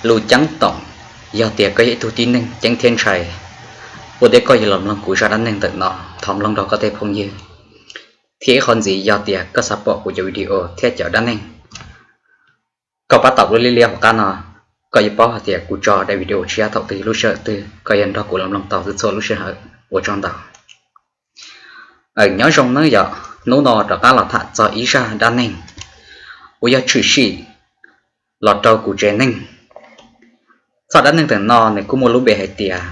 Lus ceeb toom, yog tias koj yog ib tug tib neeg ceeb thiab ntshai, ua tias koj yuav los mloog kuv zaj dab neeg ntawm no, thov mloog rau koj tej phooj ywg. Thiab ib qho ntxiv, yog tias koj xav pom kuv cov video thiab cov dab neeg, koj pab taum lub liab liab hauv qab no, koj yuav paub hais tias kuv tso daim video tshiab thaum twg, lub sij hawm twg, koj yuav nrog kuv los mloog tau txhua lub sij hawm. Ua tsaug ntau. Nyob zoo nawb yom, hnub no rov qab los tham txog ib zaj dab neeg uas yog tshwm sim los rau kuv tsev neeg. Txoj dab neeg ntawm no nws kuj muaj lub npe hais tias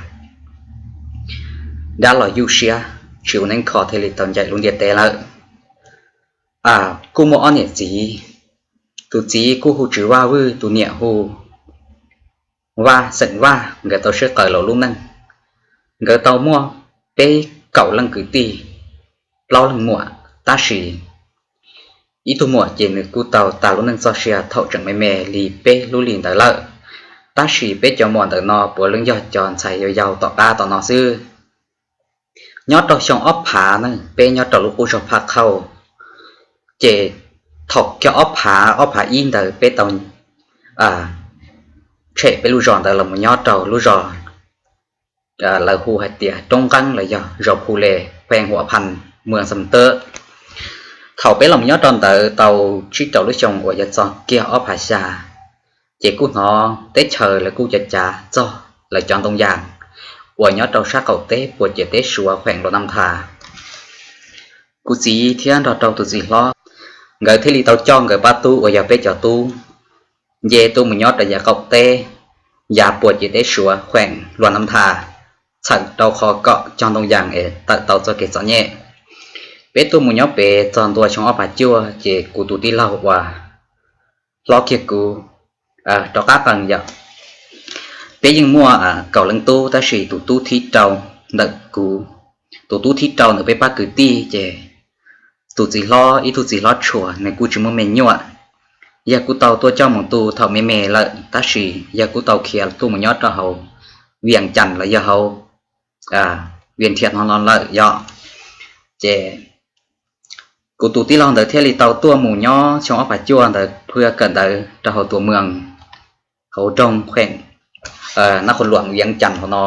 dab los yuj siab, tsis ua neeb kho thiaj li tau ncaim lub ntiaj teb lawm. Kuj muaj ob niam txiv, tus txiv kuj hu Tswv Vaj Vwj, tus niam hu Vaj xeem Vaj. Nkawd tau sib qaws los lub neej, nkawd tau muaj peb kaum leej kwv tij, plaub leej muam, tab sis ib tug muam ces nws kuj tau tas lub neej txoj sia thaum tseem me me li peb lub hlis ntawd lawm. Tab sis peb cov muam ntawm no puav leej yog cov ntxhais yau yau tom qab tom no xwb. Nyob rau xyoo ob phav na, peb nyob rau lub qub zog Phaj Khauj, ces thaum kiag ob phav, ob phav ib ntawd peb tau tshem peb lub zos ntawd los mus nyob rau lub zos lawv hu hais tias Roob Nqeeb los yog zos Phu Les, khweej Huam Phas, mwm Xam Tawb. Thaum peb los mus nyob rau ntawd tau tsib rau lub xyoo uas yog txog kiag ob phav xya, ces kuj hnov teb chaws lawv kuj cav cav txog lawv cov ntoo yas uas nyob rau sab qaum teb puas ciam teb Suav, khweej Luam Nab Thas. Kuv txiv thiab nrog rau tus txiv hlob, nkawd thiaj li tau coj nkawd pab tub uas yog peb cov tub nce tuaj mus nyob rau yav qaum teb, yav puas ciam teb Suav, khweej Luam Nab Thas, txhawm rau qhov kom cog ntoo yas es tawm tau txoj kev txom nyem. Peb tuaj mus nyob pem txog ntua xyoo ob phav cuaj ces kuv tus tij laug uas hlob kiag kuv rov qab qees yom. Peb yeej muaj kaum leej tub, tab sis tus tub thib rau ntawm kuv, tus tub thib rau ntawm peb pab kwv tij ces tus txiv hlob, ib tug txiv hlob tshuas, nws kuj tsis muaj me nyuam. Yawg kuj tau tuaj coj mus tu thaum me me lawm, tab sis yawg kuj tau khiav tuaj mus nyob rau hauv Vias Cas los yog hauv Vias Thiam no no lawm yom. Ces kuv tus tij laug ntawd thiaj li tau tuaj mus nyob xyoo ob phav cuaj ntawd, phwj kawm ntawv rau hauv Tuam Mws, hauv nroog khweej Nab Qhua Luam, Vias Cas hauv no.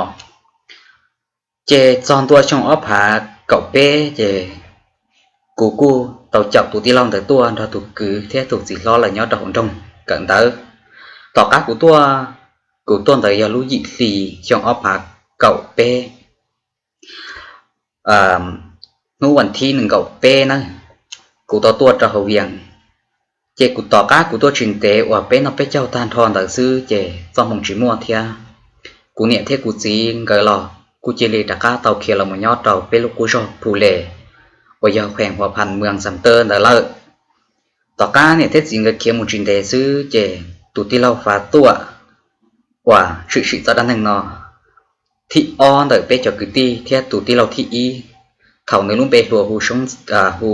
Ces txog ntua xyoo ob phav kaum peb ces kuv kuj tau caum tus tij laug ntawd tuaj nrog tus kwv thiab tus txiv hlob lawv nyob rau hauv nroog kawm ntawv. Tom qab kuv tuaj, kuv tuaj ntawd yog lub yim hli xyoo ob phav kaum peb, hnub vas thib nees nkaum peb na, kuv tau tuaj rau hauv Vias. Ces kuv tom qab kuv tuaj tsis ntev uas peb noj peb caug tag nrho ntawd xwb ces txoj hmoo tsis muaj thiab. Kuv niam thiab kuv txiv nkawd los kuj cia li rov qab tau khiav los mus nyob rau peb lub qub zog Phu Les uas yog khweej Huam Phas, mwm Xam Tawb ntawd lawm. Tom qab niam thiab txiv nkawd khiav mus tsis ntev xwb ces tus tij laug Fav Tuam uas tshwm sim txoj dab neeg no thib ob ntawm peb cov kwv tij thiab tus tij laug thib ib, thaum nws lub npe hluas hu Soob, hu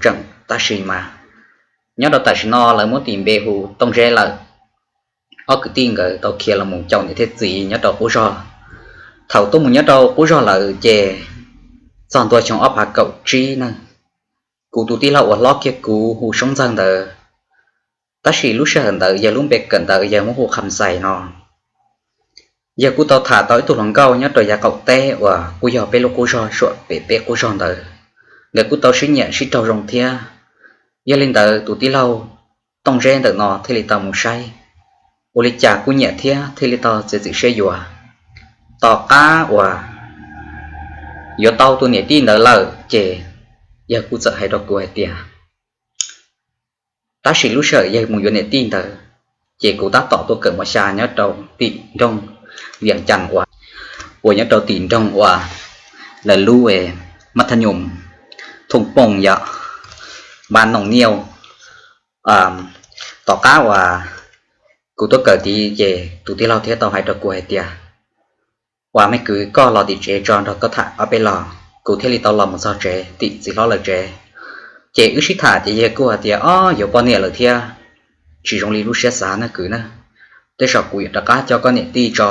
Tseem, tab sis mas nyob rau tam sim no lawv muab tis npe hu Tooj Zeb lawm. Ob kwv tij nkawd tau khiav los mus caum niam thiab txiv nyob rau qub zog. Thaum tuaj mus nyob rau qub zog lawm ces txog ntua xyoo ob phav kaum tsib na, kuv tus tij laug uas hlob kiag kuv hu Soob Ntxawg ntawd, tab sis lub sij hawm ntawd yawg lub npe kawm ntawv yawg muab hu Kham Xais no. Yawg kuj tau tham tau ib tug hluas nkauj nyob rau yav qaum teb uas kuj yog peb lub qub zog, suam pem peb qub zog ntawd. Nkawd kuj tau sib nyiam sib raug zoo thiab. Yog li ntawd tus tij laug Tooj Zeb ntawm no thiaj li tau mus saib, ua li cas kuj nyiam thiab thiaj li tau txiav txim siab yuav. Tom qab uas yuav tau tus niam tij ntawd lawm ces yawg kuj txawm hais rau kuv hais tias, tab sis lub sij hawm yawg mus yuav niam tij ntawd ces kuv tab tom tuaj kawm mos xya nyob rau tim nroog Vias Cas uas, uas nyob rau tim nroog uas lawv lub Mab Thaj Nyoos, Thooj Pooj yom, Npab Nooj Niauj. Tom qab uas kuv tuaj kawm tid ces tus tij laug thiaj tau hais rau kuv hais tias, uas me kwv, koj los tim tsev tso, nrog koj tham ob peb los. Kuv thiaj li tau los mus txog tsev tim txiv hlob lawv tsev. Ces wb sib tham ces yawg kuj hais tias, ob, yuav poj niam lawm thiab, tsis zoo li lub siab xav na kwv na. Tej zaum kuv yuav rov qab coj koj niam tij tso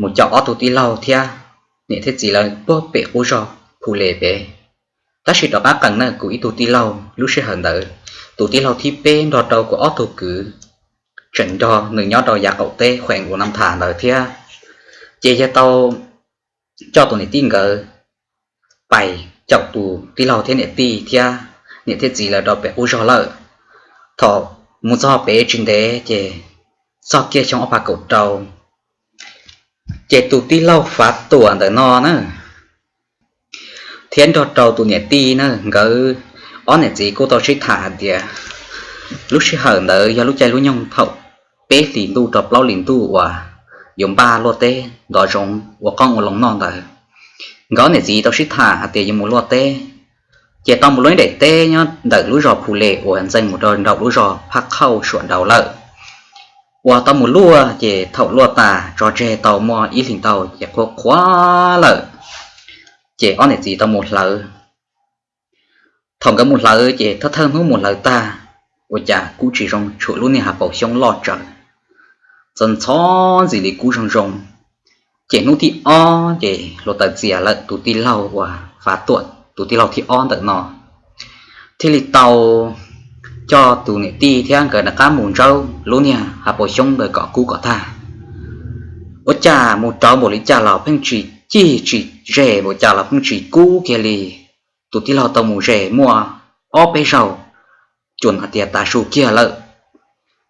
mus caum ob tug tij laug thiab niam thiab txiv lawv puag pem qub zog Phu Les pem. Tab sis rov qab qees na, kuv ib tug tij laug lub sij hawm ntawd, tus tij laug thib peb nrog rau kuv ob tug kwv tseem nrog nws nyob rau yav qaum teb khueem uas no thav ntawd thiab. Ces yawg tau coj tus niam tij nkawd pais caum tus tij laug thiab niam tij thiab niam thiab txiv lawv rau pem qub zog lawm. Thaum mus txog pem tsis ntev ces txog kiag xyoo ob phav kaum rau, ces tus tij laug Fav Tuam ntawm no na, thiab nrog rau tus niam tij na, nkawd ob niam txiv kuj tau sib tham hais tias lub sij hawm ntawd yog lub caij lub nyoog thaum peb hlis ntuj rau plaub hlis ntuj uas yuav npaj luaj teb ntov zoov ua qoob ua loo noj ntawd. Nkawd ob niam txiv tau sib tham hais tias yuav mus luaj teb, ces tau mus luaj ib daim teb nyob ntawm lub zos Phu Les uas ntxees mus rau nraum lub zos Phaj Qhauj Suam Daus lawm. Uas tau mus luaj ces thaum luaj tas tso tseg tau muaj ib hlis ntau ces qhuav qhuav lawm, ces ob niam txiv tau mus hlawv. Thaum nkawd mus hlawv ces thawj thawj hnub mus hlawv tag, ua cas kuj tsis zoo, tshuav lub niag hav paus xyoob loj tsawv, txawv ntxhov ntxim li kub zoo zoo. Ces hnub thib ob ces hluav taws txias lawm, tus tij laug uas Fav Tuam tus tij laug thib ob ntawm no thiaj li tau coj tus niam tij thiab nkawd rov qab mus ntsaub lub niag hav paus xyoob ntawd kom kub kom tag. Ua cas mus rauv npaum li cas los pheej tsis cig, tsis zes npaum cas los pheej tsis kub kiag li. Tus tij laug tau mus zes muaj ob peb zaug, cuag hais tias tav su kiag lawm,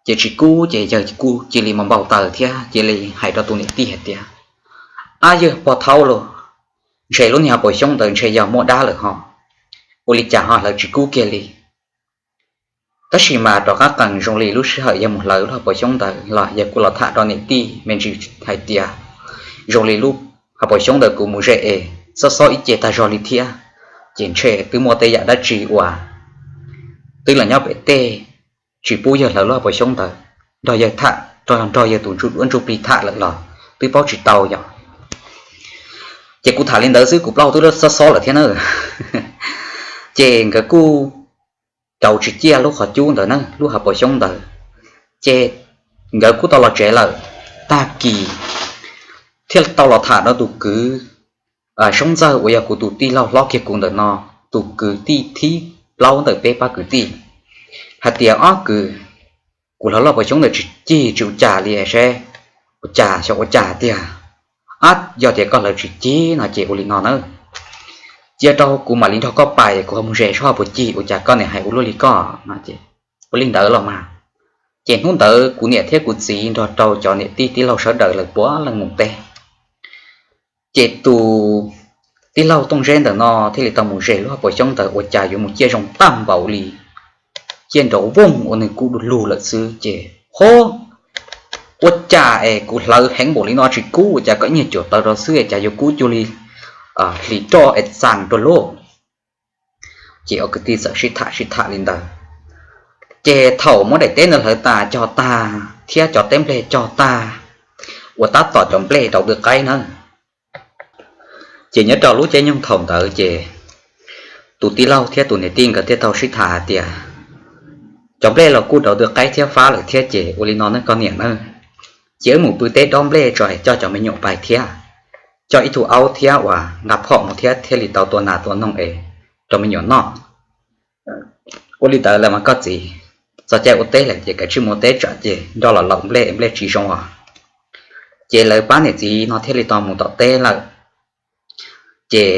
ces tsis kub, ces yawg kuj cia li mus npau taws thiab cia li hais rau tus niam tij hais tias, Ab yawg pog thaub lauj, ntshe lub niag hav paus xyoob ntawd ntshe yog muaj dab lawm ho, ua li cas ho hlawv tsis kub kiag li? Tab sis mas rov qab qees zoo li lub sij hawm yawg mus hlawv lub hav paus xyoob ntawd los yawg kuj los tham rau niam tij me ntsis hais tias zoo li lub hav paus xyoob ntawd kuv mus zes es xob xob ib ce tag zog li thiab, ces ntshe twb muaj tej yam dab tsi uas twb los nyob pem tej tsis pub yawg hlawv lub hav paus xyoob ntawd nrog yawg tham, nrog yawg tus ntsuj duab ntsuj plig tham lawm los twb paub tsis tau yom. Ces kuv tham li ntawd xwb kuv plaub hau twb xob xob lawm thiab na. Ces nkawd kuj rauv tsis ciaj lub qhov cub ntawd na, lub hav paus xyoob ntawd, ces nkawd kuj tau los tsev lawm. Tag kis thiaj tau los tham rau tus kwv Soob Ntxawg uas yog kuv tus tij laug hlob kiag kuv ntawm no, tus kwv tij thib plaub ntawm peb pab kwv tij, hais tias, Ob kwv, kuv hlawv lub hav paus xyoob ntawd tsis cig tsis ua cas li seb ua cas xyov ua cas tiag. Ab, yog tias koj hlawv tsis cig no ces ua li no na, cia rau kuv mam li nrog koj pais, kuv ho mus zes seb ho puas cig, ua cas koj niam hais ua luaj li koj no. Ua li ntawd los mas, ces hnub ntawd kuv niam thiab kuv txiv nrog rau cov niam tij tij laug sawv daws lawv puav leej mus teb. Ces tus tij laug Tooj Zeb ntawm no thiaj li tau mus zes lub hav paus xyoob ntawd ua cas yuav mus ciaj zoo tag npaum li, ciaj nraum vooj ua nws kub du lug lawm xwb ces, Hov, ua cas es kuv hlawv heev npaum li no tsis kub, ua cas koj ib nyuag cuam taws rau xwb es cas yuav kub cuag li hlis roj es txas rau lauj? Ces ob kwv tij txawm sib tham sib tham li ntawd. Ces thaum muab daim teb ntawd hlawv tas cog tag thiab cov teb nplej cog tag uas tab tom cov nplej rau twg qaib na, ces nyob rau lub caij nyoog thaum ntawd ces tus tij laug thiab tus niam tij nkawd thiaj tau sib tham hais tias, Cov nplej los kuj rau twg qaib thiab fab lawm thiab ces ua li no ne koj niam na, cia wb mus pw teb dob nplej tso es coj cov me nyuam pais thiab, coj ib tug aub thiab uas nqa phom mus thiab thiaj li tau tua nas tua noog es rau me nyuam noj. Ua li ntawd lawm mas koj txiv, txog caij ua teb lawm ces kav tsij mus ua teb tsam ces nroj los laum nplej, nplej tsis zoo os. Ces lawv pab niam txiv no thiaj li tau mus tom teb lawm. Ces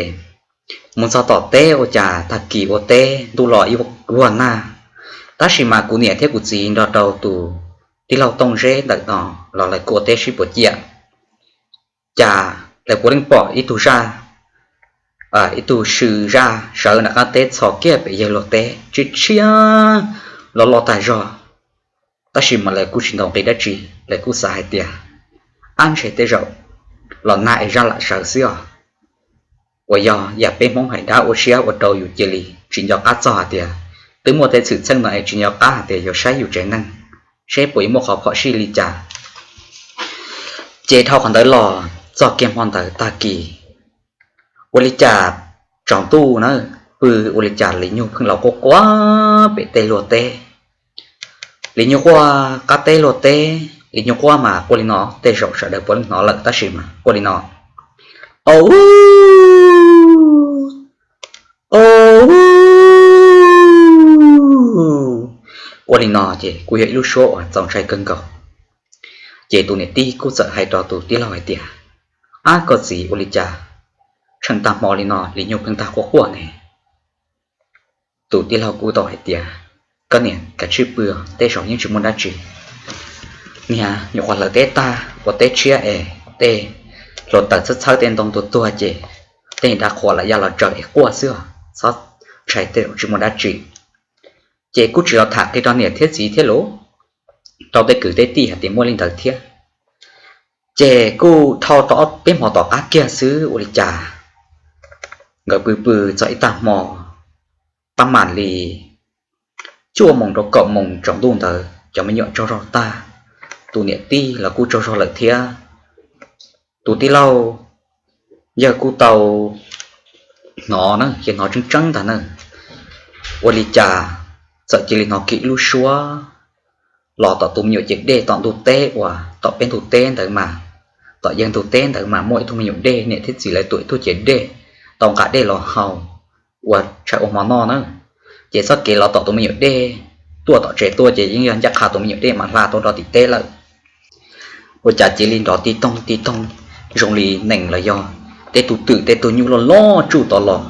mus txog tom teb ua cas tag kis ua teb ntuj los ib vuag nag, tab sis mas kuv niam thiab kuv txiv nrog rau tus tij laug Tooj Zeb ntawm no los lawv kuj ua teb sib puas ciam. Cas lawv puav leej pom ib tug zaj, ib tug sw zaj sawv nram qab teb txhos kiag pem yawg luag teb tshiab tshiab, loj loj tag zog. Tab sis mas lawv kuj tsis ntaus nqi dab tsi, lawv kuj xav hais tias, Ab, ntshe tej zaum los nag es zaj lam sawv xwb os. Uas yog yam peb Hmoob hais dab ua siab ua rau yus cia li tsis nco qab txog hais tias twb muaj tej xwm txheej no es tsis nco qab hais tias yuav saib yus tsev neeg seb puas yuav muaj qhov phom sij li cas. Ces dhau qhov ntawd los txog kiag hmo ntawd tag kis, ua li cas tsaus ntuj na, pw ua li cas li nyuag pheej los quaj quaj pem tej luag teb. Li nyuag quaj qab teb luag teb, li nyuag quaj mas quaj li no, tej zaum sawv daws puav leej hnov lawm tab sis mas quaj li no, Au, au, Ua li no ces kuj yog ib lub suab uas txaus ntshai kawg nkaus. Ces tus niam tij kuj txawm hais rau tus tij laug hais tias, Ab koj txiv, ua li cas tsheej tag hmo li no li nyuj pheej tag quaj quaj ne? Tus tij laug kuj tau hais tias, Koj niam, kav tsij pw, tej zaum yeej tsis muaj dab tsi. Niag nyuam qhuav hlawv teb tag ua teb tshiab es tej hluav taws txhawb txhawb tej ntoo tuag tuag ces tej dav qhuav lam ya los tsaws es quaj xwb, txhob ntshai, tej zaum tsis muaj dab tsi. Ces kuj tsis los tham qhia rau niam thiab txiv thiab los rau tej kwv tej tij hais tias muaj li ntawd thiab. Ces kuj dhau tau ob peb hmo tom qab kiag xwb ua li cas nkawd pw pw txog ib tag hmo, pab mam li cuaj moos rau kaum moos tsaus ntuj ntawd cov me nyuam tsaug zog tag, tus niam tij los kuj tsaug zog lawm thiab. Tus tij laug yawg kuj tau hnov na, ces hnov tseeb tseeb ntag na, ua li cas txawm cia li hnov kiag ib lub suab los tom tus me nyuam ciav dej tom ntug teb uas tom peb ntug teb ntawd mas, tom yawg ntug teb ntawd mas muaj ib tug me nyuam dej, niam thiab txiv lawv tuam ib tug ciav dej tau nqa dej los haus ua tshais ua hmo noj na. Ces txoj kev los tom tus me nyuam dej tuaj tom tsev tuaj ces yeej yog ncaj qha tus me nyuam dej mam hla tuaj rau tim teb lawm. Ua cas cia li nrov ti toog ti toog zoo li nees los yog tej tug twm tej tug nyuj loj loj tsuj tod los.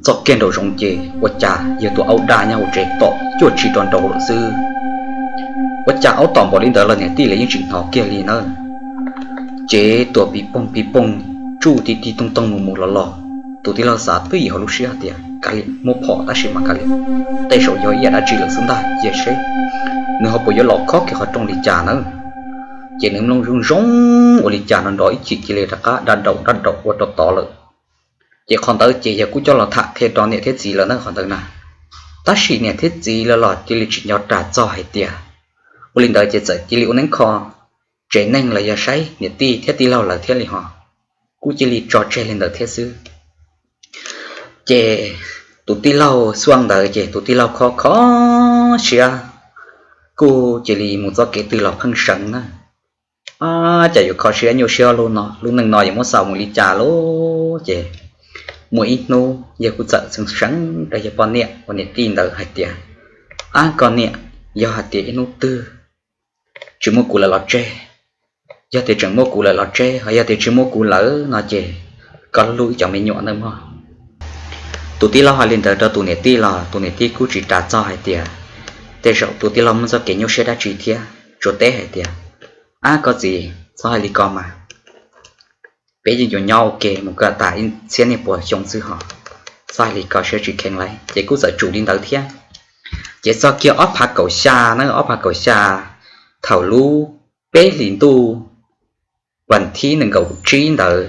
Txog kiag nraum zoov ces ua cas yog tus aub daj nyob hauv tsev tom cuaj tsi rau nraud lawm xwb. Ua cas aub tom npaum li ntawd los niam tij lawv yeej tsis hnov kiag li na. Ces tuam pis poog pis poog tsuj ti ti toog toog mus mus los los, tus tij laug xav twj ywm hauv lub siab tias kav liam, muaj phom tab sis mas kav liam, tej zaum yog ib yam dab tsi lawm xwb ntag, cia seb nws ho puas yuav los khob kiag qhov rooj li cas na. Ces nws mloog zoo zoo ua li cas no nrov ib chim cia li rov qab daj daum daj daum ua rau tod lawm. Ces qhov ntawd ces yawg kuj coj los tham qhia rau niam thiab txiv lawv na qhov ntawd na. Tab sis niam thiab txiv lawv los cia li tsis nco ras txog hais tias ua li ntawd ces txawm cia li ua neeb kho tsev neeg los yog saib niam tij thiab tij laug lawv thiab li ho, kuj cia li tso tseg li ntawd thiab xwb. Ces tus tij laug xuaj ntawd ces tus tij laug kho kho siab, kuj cia li mus txoj kev twg los pheej seev na. Ab, cas yuav kho siab nyuaj siab lub no, lub neej no yuav muab xaus mus li cas lauj? Ces muaj ib hnub yawg kuj txawm seev seev rau yawg poj niam uas niam tij ntawd hais tias, Ab koj niam, yog hais tias ib hnub twg tsis muaj kuv lawm los tseg, yog tias tseem muaj kuv lawm los tseg, ho yog tias tsis muaj kuv lawm no ces koj hlub ib cov me nyuam nawb mog. Tus tij laug hais li ntawd rau tus niam tij los tus niam tij kuj tsis ras txog hais tias tej zaum tus tij laug muaj txoj kev nyuaj siab dab tsi thiab, tsuas teb hais tias, Ab koj txiv, txhob hais li ko mas, peb yeej yuav nyob ua ke mus kom tas ib txhiab niaj puas xyoo xwb ho, txhob hais li ko siab tsis kheev lauj. Ces kuj txawm tsum li ntawd thiab. Ces txog kiag ob phav kaum xya na, ob phav kaum xya, thaum lub peb hlis ntuj vas thib nees nkaum tsib ntawd,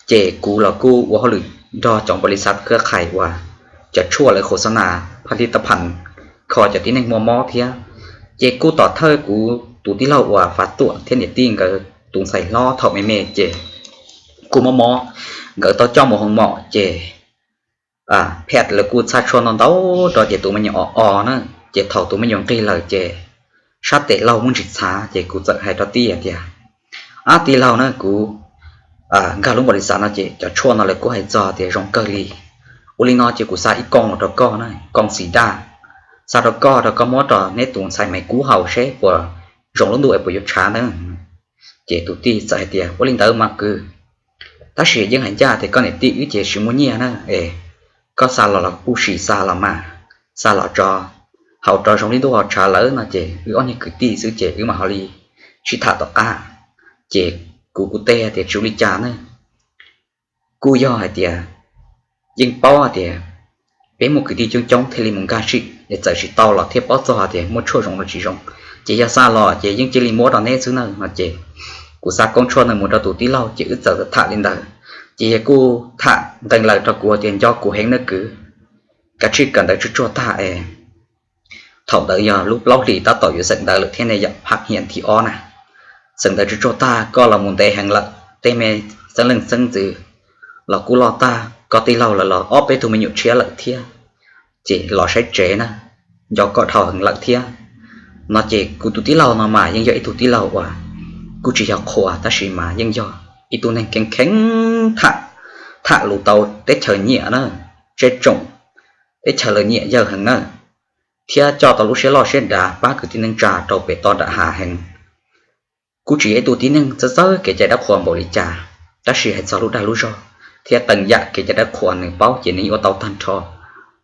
ces kuv los kuj ua hauj lwm nrog cov npaum li xav khwb qhais uas cov tshuaj lawv khos xab nas phaj lij tab pham kho cov tib neeg muaj mob thiab. Ces kuj tom thawj kuv tus tij laug uas Fav Tuam thiab niam tij nkawd tus ntxhais hlob thaum me me ces kuj mob mob, nkawd tau coj mus hoo mom ces phaj lawv kuj txhaj tshuaj no ntau rau ces tus me nyuam o o na. Ces thaum tus me nyuam nqig lawm ces sab tes laug muaj ntsis txhav ces kuv txawm hais rau tij hais tias, Ab tij laug na, kuv nkag lub npaum li xav no ces cov tshuaj no lawv kuj hais txog tias zoo kawg li. Ua li no ces kuv xa ib kooj los rau koj na, kooj xis daj, xa rau koj, rau koj muab rau neb tus ntxhais Maiv Kub haus seb puas zoo lub ntuj es puas yuav tshav na. Ces tus tij txawm hais tias, Ua li ntawd mas kwv, tab sis yeej hais ncaj tias koj niam tij wb ces tsis muaj nyiaj na es koj xa los los kuj sim xa los mas, xa los tso haus rau zoo li ntuj ho tshav lawm no ces wb ob niag kwv tij xwb ces wb mam ho li sib tham tom qab. Ces kuv kuj teb tias, Tsis ua li cas na, kuj yog hais tias yeej paub hais tias peb muaj kwv tij coob coob thiaj li mus nkag sim es txawm tsis tau los thiaj paub txog hais tias muaj tshuaj zoo los tsis zoo. Ces yog xa los ces yeej cia li muab rau neb xwb na no ces kuv xa kooj tshuaj no mus rau tus tij laug ces wb txawm tham li ntawd. Ces yawg kuj tham ntees lawm rau kuv tias, Nco kuv heev na kwv, kav tsij kawm ntawv tsuag tsuag tag es thaum ntawd yog lub plaub hlis tab tom yuav xeem ntawv lawm thiab ne, yam phaj hiam thib ob na. Xeem ntawv tsuag tsuag tag koj los mus ntev heev lawm, tej me xeeb leej xeeb ntxwv los kuj loj tag, koj tij laug lawv los ob peb tug me nyuam tshiab lawm thiab, ces los saib tsev na, nco koj dhau heev lawm thiab no ces kuv tus tij laug no mas yeej yog ib tug tij laug uas kuj tsis yog qhua tab sis mas yeej yog ib tug neeg kheev kheev tham, tham lus tau teb chaws nyiam na, tseb tsoom teb chaws lawv nyiam yawg heev na. thiab coj tau lub siab loj siab dav pab kwv tij neej tsa rau pem toj nram hav heev. Kuj tsis yog ib tug tib neeg txawj txawj kev cai dab qhuas npaum li cas, tab sis hais txog lub dag lub zog thiab teem yam kev cai dab qhuas nws paub ces nws yeej ua tau tag nrho,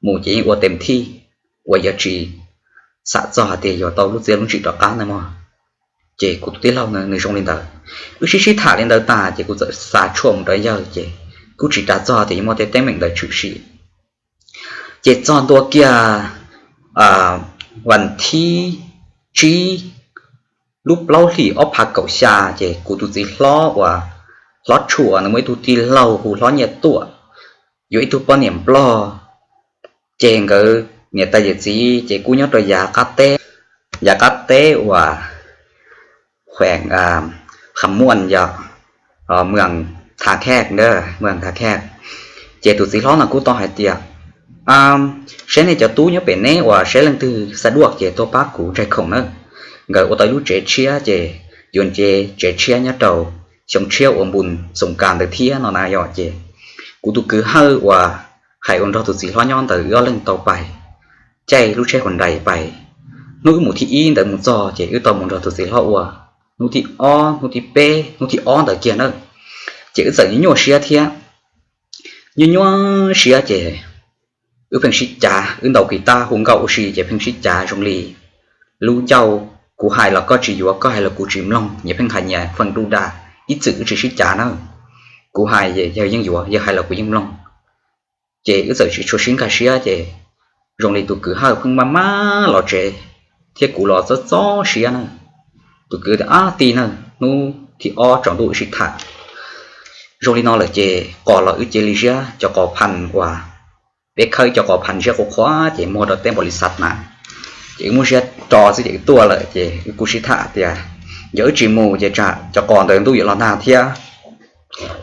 mus ces yeej ua tes thij, uas yog tsis xam txog hais tias yuav tau lub txiaj lub ntsim rov qab ntag mog. Ces kuv tus tij laug na nws zoo li ntawd. Wb sib sib tham li ntawd tas ces kuv txawm xa tshuaj mus rau yawg ces kuj tsis tas txog tias yuav muaj tej teeb meem ntawd tshwm sim. Ces txog ntua kiag vas thib tsib lub plaub hlis ob phav kaum xya ces kuv tus txiv hlob uas hlob tshuam nws muaj ib tug tij laug hu hlob Nyiaj Tuam, yuav ib tug poj niam nplog. Ces nkawd niam tais yawm txiv ces kuj nyob rau yav qab teb, yav qab teb uas kheem Kham Muaj yog, mws Tha Khej, mws Tha Khej. Ces tus txiv hlob no kuj tau hais tias, saib nej cov tub nyob pem neb uas saib leej twg xa duaj ces tuaj pab kuv ntsaig khoom na. Nkawd ua tau ib lub tsev tshiab ces yuav nce tsev tshiab nyob rau xyoo tshiab uas npus xoom kas ntawd thiab no na yog ces kuv tus kwv Hawj uas hais ua nrog tus txiv hlob nyob ntawd wb ob leeg tau pais caij lub tsheb hua nrais pais. Hnub wb mus thib ib ntawd mus txog ces wb tau mus nrog tus txiv hlob ua, hnub thib ob, hnub thib peb, hnub thib ob ntawd kiag na, ces wb txawm nyuaj nyuaj siab thiab. Nyuaj nyuaj siab ces wb pheej sib cav, wb ntaus kis tag hu nkauj ua si ces pheej sib cav zoo li lub ncauj, kuv hais los koj tsis yuav, koj hais los kuv tsis mloog, nyias pheej hais nyias feem dub dag, ib txwm wb tsis sib cav na. Kuv hais yawg yeej yuav, yawg hais los kuv yeej mloog. Ces wb txawm tsis tshua sib nkag siab ces zoo li tus kwv Hawj pheej maj maj los tsev thiab kuv los txob txob siab na. Tus kwv tias, ab tij na, hnub thib ob tsaus ntuj wb sib tham zoo li no lawm ces qos los wb cia li ziab cov qos phas uas peb khawb cov qos phas ziab qhuav qhuav ces muag rau teb npaum li xav na. Ces wb muab ziab ro xwb ces wb tuaj lawm ces wb kuj sib tham tias yog wb tsis mus ces tsam cov qos ntawd ntuj yuav los nag thiab,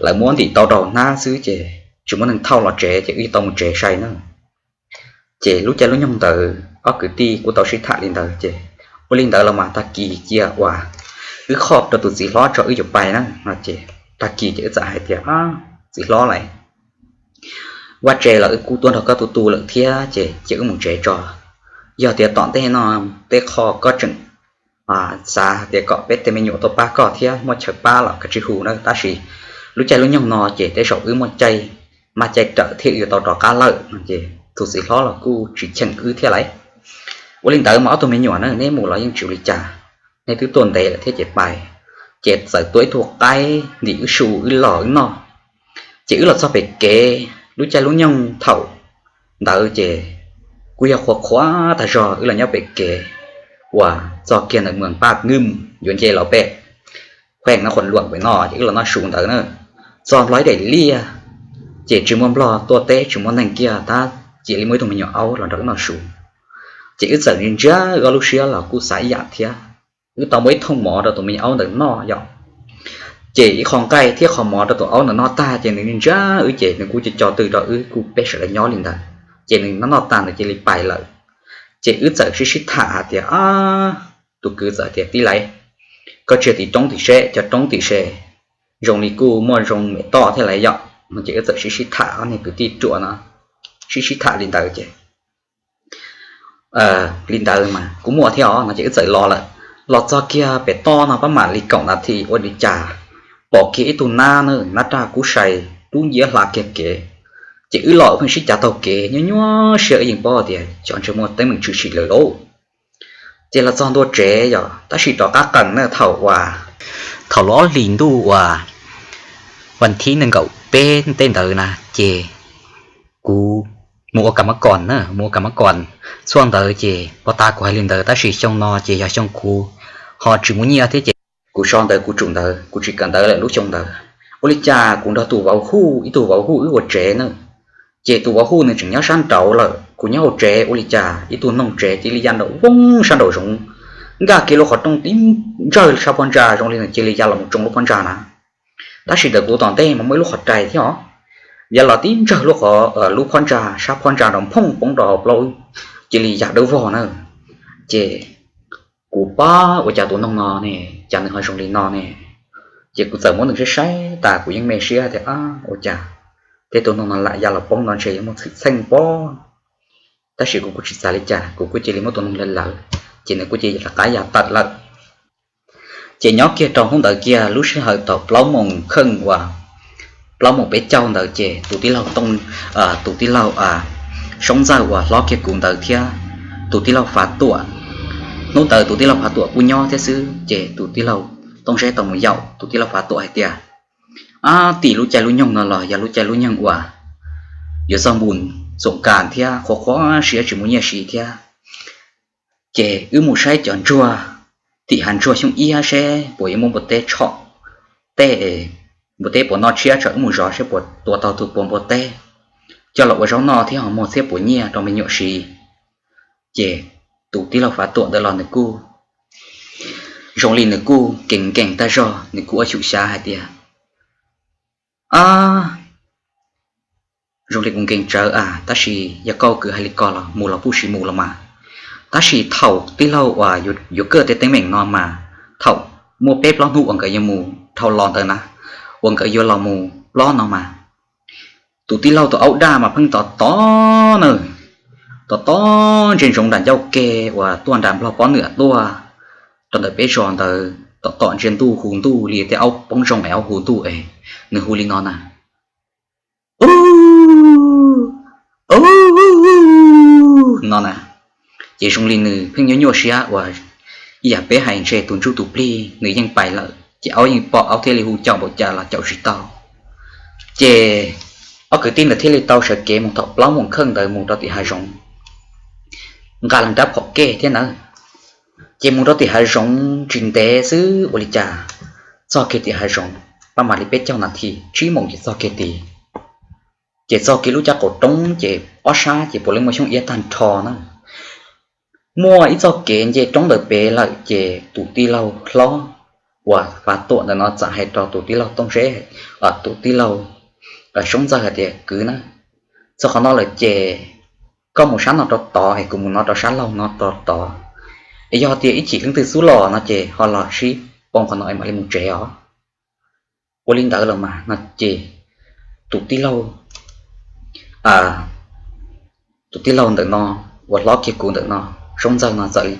lawv muab ntim tau rau hnab xwb ces tsis muaj neeg thauj los tsev ces wb tau mus tsev sai na. Ces lub caij lub nyoog ntawd ob kwv tij kuj tau sib tham li ntawd ces ua li ntawd los mas tag kis cia uas wb kho rau tus txiv hlob tso wb yuav pais na no ces tag kis ces wb txawm hais tias, txiv hlob lauj, vaj tse los wb kuj tuaj nrog koj tu tu lawm thiab ces cia wb mus tsev tso. Yog tias tom ntej no tej qho koj tseem xav tias kom peb tej me nyuam tuaj pab koj thiab muaj chaw pab los koj tsis hu na, tab sis lub caij lub nyoog no ces tej zaum wb muaj caij maj caij rawm thiab wb yuav tau rov qab lawm no ces tus txiv hlob los kuj tsis cheem wb thiab lauj. Ua li ntawd mas ob tug me nyuam na neb mus los yeej tsis ua li cas, nej twb tuaj ntev lawm thiab ces pais. Ces txawm tua ib tug qaib ntim wb su wb los wb noj. Ces wb los txog pem kev, lub caij lub nyoog thaum ntawd ces kuj yog qhuav qhuav tag zog wb los nyob pem kev uas txog kiag ntawm mws Paj Nwm yuav nce los pem Khueej no Qhuas Luam pem no ces wb los noj su ntawd na. Txog Nplog ib daim liaj ces tsis muaj Nplog tuaj teb tsis muaj neeg kiag tab cia li muaj ib tug me nyuam aub los nrog wb noj su. Ces wb txawm ntsia wb ob lub siab los kuj xav ib yam thiab. Wb tau muab ib thooj mov rau tus me nyuam aub ntawd noj yom. Ces ib qho nqaij thiab qho mov rau tus aub ntawd noj tag ces nws ntsia wb ces nws kuj co co tw rau wb kuj peb sawv daws nyob li ntawd. Ces nws noj noj tag nws cia li pais lawm. Ces wb txawm sib sib tham hais tias, tus kwv txawm tias, tij laug, koj tsiag tim roob tim seb, cov roob tim se zoo li kuj muaj zoo me toj thiab lauj yom no ces wb txawm sib sib tham, ob niag kwv tij ruam no sib sib tham li ntawd ces li ntawd mas kuj muaj thiab os no ces wb txawm los lawm. Los txog kiag pem toj no pab mam li kaum nas this ua li cas pom kiag ib tug nab na, nab raj kub sai tub nciab hla kiag kev. Ces wb los wb pheej sib cav taug kev, nyuaj nyuaj siab wb yeej paub tias xyov ntshe muaj teeb meem tshwm sim lawm lauj. Ces los txog ntua tsev yom, tab sis rov qab qees na thaum uas thaum lub ob hlis ntuj uas vas thib nees nkaum peb tej ntawd na ces kuv mus ua kam mab kom na, mus ua kam mab kom. Txhua ntawd ces puag ta kuv hais li ntawd tab sis xyoo no ces yog xyoo kuv ho tsis muaj nyiaj thiab ces kuv so ntawv kuv tsum ntawv kuv tsis kawm ntawv lawm lub xyoo ntawd. Ua li cas kuv nrog tus vauv Huj, ib tug vauv Huj wb ua tsev na, ces tus vauv Huj nws tseem nyob sab nraud lawm, kuv nyob hauv tsev, ua li cas ib tug noog tsev cia li ya nraum voog sab nraum zoov, nkag kiag lub qhov rooj tib ntsawg sab phab ntsa zoo li nws cia li ya los mus tsoo lub phab ntsa na. Tab sis ntawm kuv tom ntej mas muaj ib lub qhov rai thiab os, ya los tib ntsawg lub qhov, lub phab ntsa, sab phab ntsa nrov phooj poob rau hauv plaub, cia li ya dawb vog na. Ces kuv pab ua cas tus noog no ne, cas nws ho zoo li no ne. Ces kuv txawm muab nws saib saib tas kuv yeej me siab tias, ua cas tej tus noog no lam ya los poob no ntshe yuav muaj txheej pob. Tab sis kuv kuj tsis xav li cas, kuv kuj cia li muab tus noog lawv lawv, ces nws kuj cia li rov qab ya tawm lawm. Ces nyob kiag rau hnub ntawd kiag lub sij hawm thaum plaub moos kheej uas plaub moos peb caug ntawd ces tus tij laug Tooj, tus tij laug Soob Ntxawg uas hlob kiag kuv ntawd thiab tus tij laug Fav Tuam, hnub ntawd tus tij laug Fav Tuam kuj nyob thiab xwb, ces tus tij laug Tooj Zeb tau mus yaum tus tij laug Fav Tuam hais tias, Ab, tim lub caij lub nyoog no los yog lub caij lub nyoog uas yuav txog npus xoom kas thiab qhuav qhuav siab tsis muaj nyiaj siv thiab, ces wb mus saib cov ntsuag tim hav ntsuag xyoob iab seb puas yuav muaj npua teb tshom tej, npua teb puas noj tshiab, tso wb mus zov seb puas tua tau tus puas npua teb coj los ua zaub noj thiab ho muag txhiab puas nyiaj rau me nyuam siv. Ces tus tij laug Fav Tuam ntawd los nws kuj, zoo li nws kuj nkees nkees tag zog, nws kuj ua xyum xyav hais tias, Ab, zoo li kuv nkees tsawv a, tab sis yog koj kwv hais li ko los mus los kuj sim mus los mas. Tab sis thaum tij laug uas yuav kaj tej teeb meem no mas, thaum muaj peb plaub hnub uas nkawd yuav mus dhau los ntawd na, uas nkawd yuav los mus plob no mas, tus tij laug tus aub daj mas pheej tom tod na, tom tod ntsia ntsoov nram ncauj ke uas tuaj nram nplog pob nws tuaj rau ntawm peb zos ntawd, tom tom ntsia ntuj hu ntuj li tej aub poob zoo es aub hu ntuj es, nws hu li no na, u, u, no na. Ces zoo li nws pheej nyuaj nyuaj siab uas ib yam peb hais ntshe tus ntsuj tus plig nws yeej pais lawm ces aub yeej pom aub thiaj li hu caum npaum cas los caum tsis tau. Ces ob kwv tij ntawd thiaj li tau sawv kev mus thaum plaub moos kheej ntawd mus rau tim hav zoov, nqa leej rab phom kej thiab nawb. Ces mus rau tim hav zoov tsis ntev xwb ua li cas txog kiag tim hav zoov, pab mam li peb caug nas this tsib moos ces txog kiag tid. Ces txog kiag lub caj qaum roob ces ob sab ces puav leej muaj xyoob iab tag nrho na. Muaj ib txoj kev nce roob ntawm pem lawm ces tus tij laug hlob uas Fav Tuam ntawm no txawm hais rau tus tij laug Tooj Zeb, tus tij laug Soob Ntxawg hais tias, Kwv na, txog qhov no lawm ces koj mus sab no rau tod es kuv mus no rau sab laug no rau tod, es yog tias ib chim leej twg xub los no ces ho los sib poob qhov no es mam li mus tsev os. Ua li ntawd los mas no ces tus tij laug, tus tij laug ntawm no uas hlob kiag kuv ntawm no, Soob Ntxawg no txawm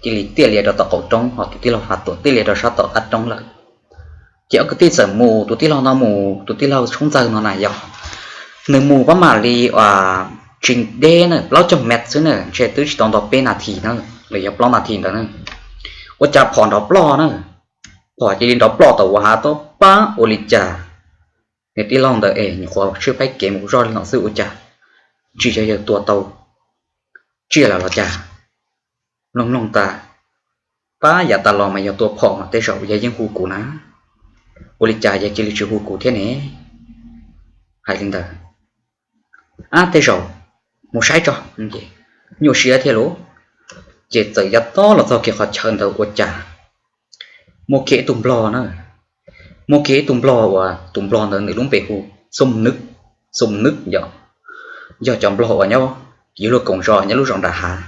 cia li tiaj lias rau tom qaum roob, ho tus tij laug Fav Tuam tiaj lias rau sab tom qab roob lawm. Ces ob kwv tij txawm mus, tus tij laug no mus, tus tij laug Soob Ntxawg no na yog nws mus pab mam li uas tsis deb na, plaub caug mev xwb na, ntshe twb tsis tau nto peb nas this na, los yog plaub nas this ntawd na, ua cas phom nrov ploj na. Phom cia li nrov ploj tau ua hav tau pab ua li cas. Nws tij laug ntawd es nyuam qhuav tshwj faib kev mus zoj li no xwb ua cas tsis yog yawg tua tau tsiaj lawm los cas. Mloog mloog tas, pab yav tas los mas yog tua phom mas tej zaum yawg yeej hu kuv na, ua li cas yawg cia li tsis hu kuv thiab ne? Hais li ntawd, ab tej zaum mus saib tso, nyuaj siab thiab lauj. Ces txawm yav tob los txog kiag qhov chaw ntawd ua cas muaj kiag ib tug nplog na, muaj kiag ib tug nplog uas tus nplog ntawd nws lub npe hu Xoo Nwb, Xoo Nwb yom, yog cov nplog uas nyob ywj luag koom zos nyob lub zos nram hav,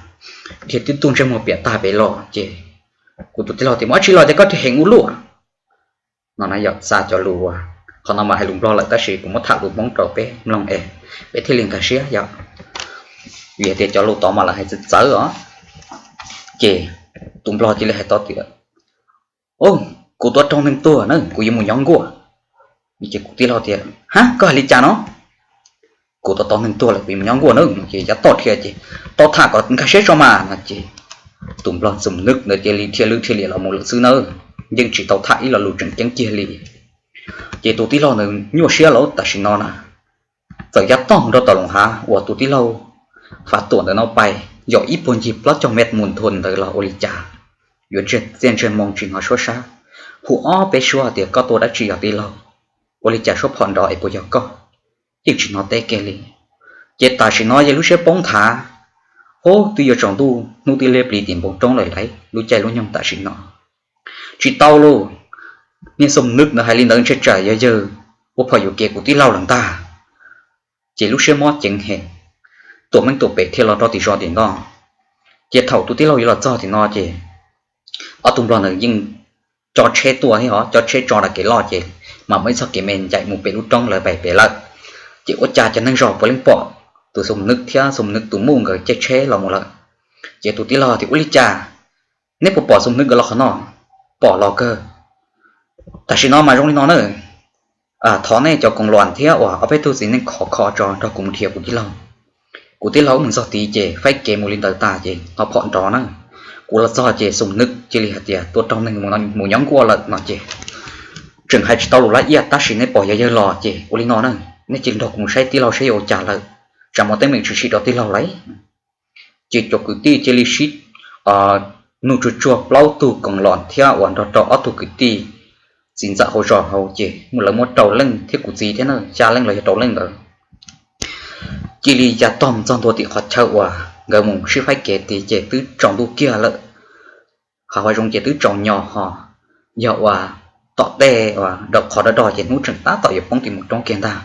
dhia tib tug ntsej muag piam tag pem los ces kuv tus tij laug tias, Mus dab tsi los ces koj dhia heev ua luaj? No na yog xa cov lus uas, qhov no mas hais lus nplog lawm tab sis kuv muab tham lus Hmoob rau peb mloog es peb thiaj li nkag siab yom. Vim hais tias cov lus tod mas lawv hais txawv txawv os. Ces tus nplog cia li hais tau tias, Kuv tua raug neeg tuag na, kuv yuav mus nyob nkuaj. Ces kuv tij laug tias, Ha, koj hais li cas no? Kuv tua tau neeg tuag lawm kuv yuav mus nyob nkuaj na. Ces yav toj dhia ces, Tau tham kom nkag siab tso mas no ces tus nplog Xoo Nwb ntawd cia li dhia lwj dhia liam los mus lawm xwb nawb, yeej tsis tau tham ib lo lus tseem ceeb kiag li. Ces tus tij laug ntawd nyuaj siab lawm tam sim no na, txawm yav toj mus rau tom loos hav uas tus tij laug Fav Tuam ntawd no pais yog ib puag ncig plaub caug mev mus nthua ntawd los ua li cas, yuav txiaj ntsig moo tsis hnov suab sab, hu ob peb suab tias, Koj tua dab tsi os tij laug? Ua li cas suab phom nrov es puas yog koj? Yeej tsis hnov teb kiag li. Ces tam sim no yog lub siab poob nthav, ub twb yuav tsaus ntuj hnub twb liab plis tim npoo roob lawm lauj, lub caij lub nyoog tam sim no tsis tau lauj. Niag Xoo Nwb ntawd hais li ntawd ntshe tsam yog yawg ua phom yuam kev kuv tij laug lawm ntag. Ces lub siab mob ceev heev, tuam meej tuam pem thiaj los rau tim zos tim no. Ces thaum tus tij laug yuav los txog tim no ces ob tug nplog ntawd yeej tso tsheb tuaj thiab os, tso tsheb tso rau kev loj ces mam muaj ib txoj kev me ncaim mus pem lub roob lawv pais pem lawm. Ces ua cas cov neeg zos puav leej pom tus Xoo Nwm thiab Xoo Nwm tus muj nkawd caij tsheb los mus lawm. Ces tus tij laug tias, Ua li cas, neb puas pom Xoo Nwm nkawd los qhov no? Pom los kawg. Tam sim no mas zoo li no na, thov nej cov koom luam thiab uas ob peb tug txiv neej khov kho tso nrog kuv mus nrhiav kuv tij laug. Kuv tij laug wb mus txog tid ces faib kev mus li ntawd tas ces ho phom nrov na. Kuv los txog ces Xoo Nwm cia li hais tias, Tua raug neeg mus nyob nkuaj lawm no ces tseem hais tsis tau lus lab iaj tab sis neb pom yog yawg los ces ua li no na, nej cia li nrog kuv mus saib tij laug saib yuav ua cas lawm, tsam muaj teeb meem tshwm sim rau tij laug lauj. Ces cov kwv tij cia li sib nug tsuag tsuag plaub tug koom luam thiab uas nrog rau ob tug kwv tij txiv ntxawm hauv zos hauv ces lawv muaj rau leej thiab kuv txiv thiab na, xya leej los yog rau leej ntawd. Cia li ya tog mus txog ntua tim qhov chaw uas nkawd mus sib faib kev tid ces twb tsaus ntuj kiag lawm. Qhov hav zoov ces twb tsaus nyos ho yog uas tom tej uas dawm qhov dawb do ces hnub tseem tab tom yuav poob tim mus roob kiag ntag,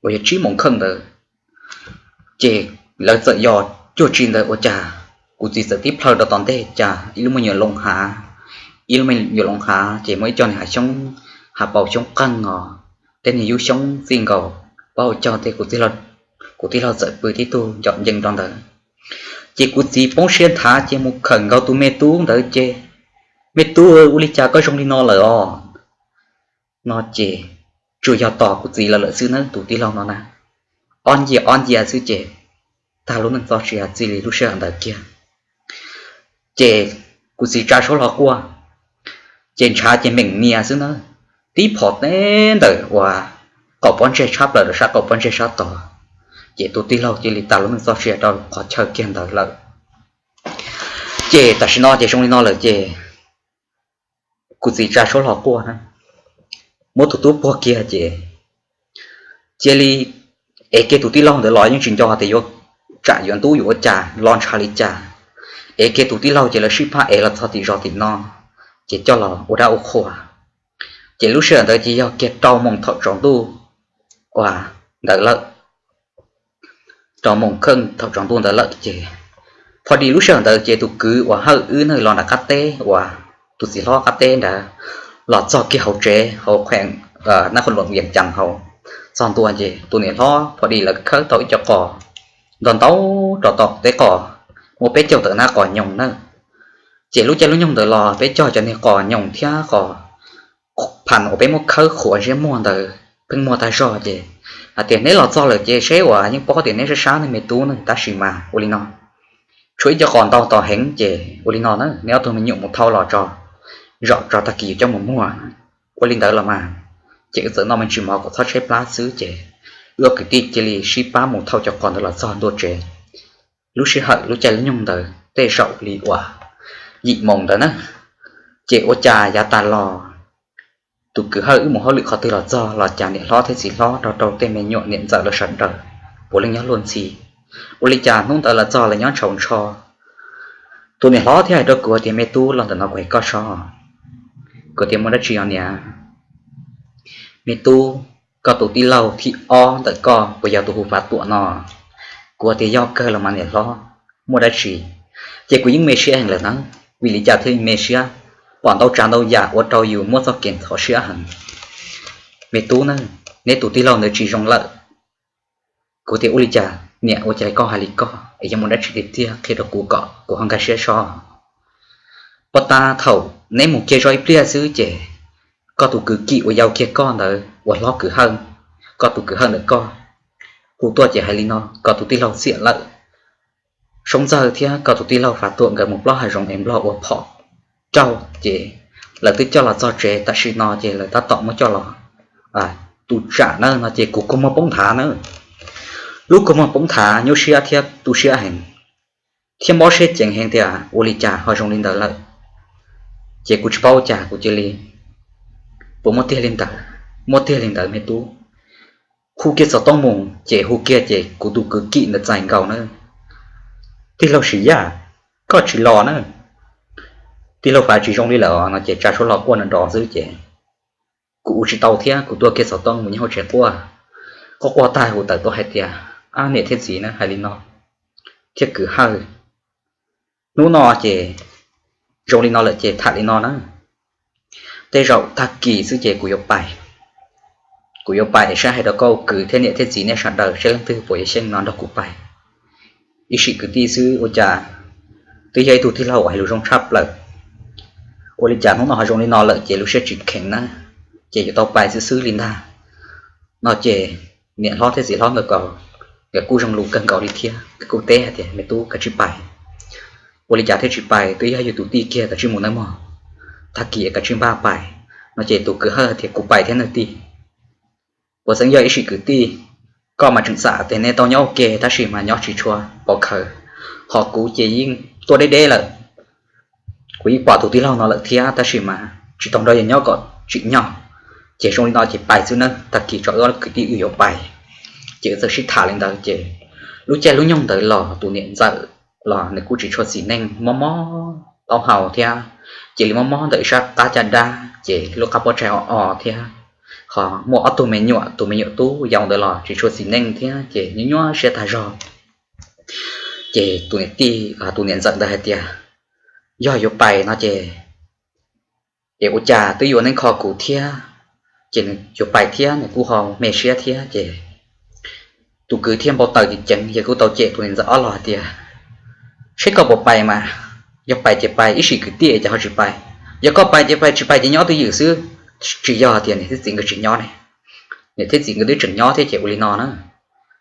uas yog tsib moos kheej ntawd. Ces lawv txawm yos cuag tsi ntawd ua cas kuv txiv txawm tib plhaw rau tom ntej cas ib lub me nyuam loos hav, ib lub me nyuam loos hav ces muaj ib co niag hav xyoob, hav paus xyoob qeeg os, tej niag yub xyoob txij nkaus, paub ua cas tej kuv tij laug txawm pw tib tug ncom ncees rau ntawd. Ces kuv txiv poob siab nthav ces mus khawm nkaus tus me tub ntawd ces, Me tub, ua li cas koj zoo li no lawm os? No ces tsuas yog tos kuv txiv lawv lawm xwb na tus tij laug no na. Ob ncia ob ncia xwb ces tag lub neej txoj sia txij li lub sij hawm ntawd kiag. Ces kuv txiv tsa suab hlo quaj, ces ntshav ces meem nias xwb na, tib phom teb ntawm uas qaum pob ntseg tshab plaws rau sab qaum pob ntseg sab tod, ces tus tij laug cia li tas lub neej txoj sia rau qhov chaw kiag ntawd lawm. Ces tam sim no ces zoo li no lawm ces kuv txiv tsa suab hlo quaj na, muab tus tub puag kiag ces cia li ev kiag tus tij laug ntawd los yeej tsis nco tias yuav tsam yuav ntub yuav ua cas los ntshav li cas. Ev kiag tus tij laug ces lawv sib phab ev los txog tim zos tim no, ces coj los ua dab ua qhua. Ces lub sij hawm ntawd ces yog kiag rau moos thaum tsaus ntuj uas ntawd lawm. Rau moos kheej thaum tsaus ntuj ntawd lawm ces, pho di lub sij hawm ntawd ces tus kwv uas Hawj wb neeg los nram qab teb uas tus txiv hlob qab teb ntawd los txog kiag hauv tsev hauv kheem Naj Qhua Luam Vias Cas hauv. Txog ntua ces tus niam hlob pho di lawv khawb tau ib co qos nto ntau rau tom teb qos, muaj peb caug tawm nab qos nyoos na. Ces lub caij lub nyoog ntawd los peb cog cov niag qos nyoos thiab qos phas uas peb muab khawb qhuav ntsej muag ntawd pheej muag tag zog ces hais tias, Neb los txog lawm ces seb uas yeej paub tias neb sab sab ne me tub ne, tab sis mas ua li no, tshuav ib co qos ntau tos heev ces ua li no na, neb ob tug me nyuam mus thauj los tso, zaum tso tag kis yuav coj mus muag. Ua li ntawd los mas, ces wb txawm noj me ntsis mov kom txhob tshaib plab xwb ces wb ob kwv tij cia li sib pab mus thauj cov qos ntawd los txog ntua tsev. Lub sij hawm lub caij lub nyoog ntawd tej zaum li uas yim moos ntawd na, ces ua cas yav tas los tus kwv Hawj wb mus hauj lwm qhov twg los txog los cas niam hlob thiab txiv hlob nrog rau tej me nyuam niam ntxawm lawv sawv daws puav leej nyob luag ntxhi. Ua li cas hnub ntawd los txog lawv nyob ntshauv ntsho. Tus niam hlob thiaj hais rau kuv tias, Me tub, los ntawm no kuv hais koj sob. Kuv tias, Muaj dab tsi os niam? Me tub, koj tus tij laug thib ob ntawm koj uas yog tus hu Fav Tuam no, kuv tias, Yog kawg los mas niam hlob, muaj dab tsi? Ces kuv yeej me siab heev lawm na. Vim li cas thiaj me siab? Pom ntau tsav ntau yam ua rau yus muaj txoj kev ntxhov siab heev. Me tub na, neb tus tij laug ntawd tsis zoo lawm. Kuv tias, Ua li cas niam, ua cas koj hais li koj es yog muaj dab tsi tiag tiag qhia rau kuv kom kuv ho nkag siab sob. Pov tas thaum neb mus kiag zoj ib pliag xwb ces koj tus kwv Kim uas yau kiag koj ntawd uas hlob kwv Hawj, koj tus kwv Hawj ntawm koj, hu tuaj ces hais li no kom tus tij laug txiam lawm. Soob Ntxawg thiab koj tus tij laug Fav Tuam nkawd mus plob hav zoov es Nplog ua phom raug ces lawv twb coj los txog tsev, tam sim no ces lawv tab tom muab coj los tu tsam na no ces kuv kua muag poob nthav na. Lub kua muag poob nthav nyuaj siab thiab tu siab heev thiab mob siab ceev heev tias ua li cas ho zoo li ntawd lawm. Ces kuv tsis paub ua cas kuv cia li, Puas muaj tiag li ntawd? Muaj tiag li ntawd me tub. Hu kiag xov tooj mus ces hu kiag ces kuv tus kwv Kim ntawd txais nkaus na. Tij laug Sim Yaj, koj tsis los na, tij laug Fav tsis zoo li lawm no ces tsa suab hlo quaj nrov xwb ces kuv ua tsis tau thiab kuv tuaj kiag xov tooj mus nyob hauv tsev quaj. Quaj quaj tag kuv tawm tuaj hais tias, Ab niam thiab txiv na, hais li no thiab kwv Hawj, hnub no ces zoo li no lawm ces tham li no na, tej zaum tag kis xwb ces kuv yuav pais. Kuv yuav pais saib hais rau koj kwv thiab niam thiab txiv nej sawv daws saib leej twg puas yuav xyeej no nrog kuv pais. Ib sim kwv tij xwb ua cas twb yog ib tug tij laug uas hais lus zoo tshaj plaws. Ua li cas hnub no ho zoo li no lawm ces lub siab tsis kheev na, ces yuav tau pais xwb xwb li ntag. No ces niam hlob thiab txiv hlob nkawd kuj zoo lus kawg nkaus li thiab, nkawd kuj teb hais tias me tub kav tsij pais. Ua li cas thiaj tsis pais, twb yog yus tus tij kiag, kav tsij mus nawb mog, tag kis kav tsij npaj pais. No ces tus kwv Hawj tias kuv pais thiab nawb tij. Puas xeeb yog ib sim kwv tij, koj mas tseem xam tias nej tau nyob ua ke tab sis mas nyob tsis tshua pov khawv, ho kuv ces yeej tuaj deb deb lawm. Kuv yeej pom tus tij laug no lawm thiab tab sis mas tsis tau nrog yawg nyob kom tsim nyog, ces zoo li no ces pais xwb nawb, tag kis tso wb ob kwv tij wb yuav pais. Ces wb txawm sib tham li ntawd ces lub caij lub nyoog ntawd los tus niam ntxawm los nws kuj tsis tshua xis neej, mob mob taub hau thiab, cia li mob mob ntawm ib sab qab caj dab ces lub qab pob tsaig o o thiab, ho muaj ob tug me nyuam, tus me nyuam tub yau ntawd los tsis tshua xis neej thiab ces nyuaj nyuaj siab tag zog. Ces tus niam tij, tus niam ntxawm ntawd hais tias yog yuav pais no ces, ces ua cas twb yuav neeb kho kuv thiab, ces nws yuav pais thiab nws kuj ho me siab thiab ces tus kwv thiaj npau taws ceev ceev, yawg kuj tau cem tus niam ntxawm ob los hais tias seb koj puas pais mas, yog pais ces pais, ib sim kwv tij ces ho tsis pais, yog koj pais ces pais, tsis pais ces nyob twj ywm xwb. Tsis yog tias niam thiab txiv nkawd tsis nyob ne, niam thiab txiv nkawd twb tseem nyob thiab ces ua li no na,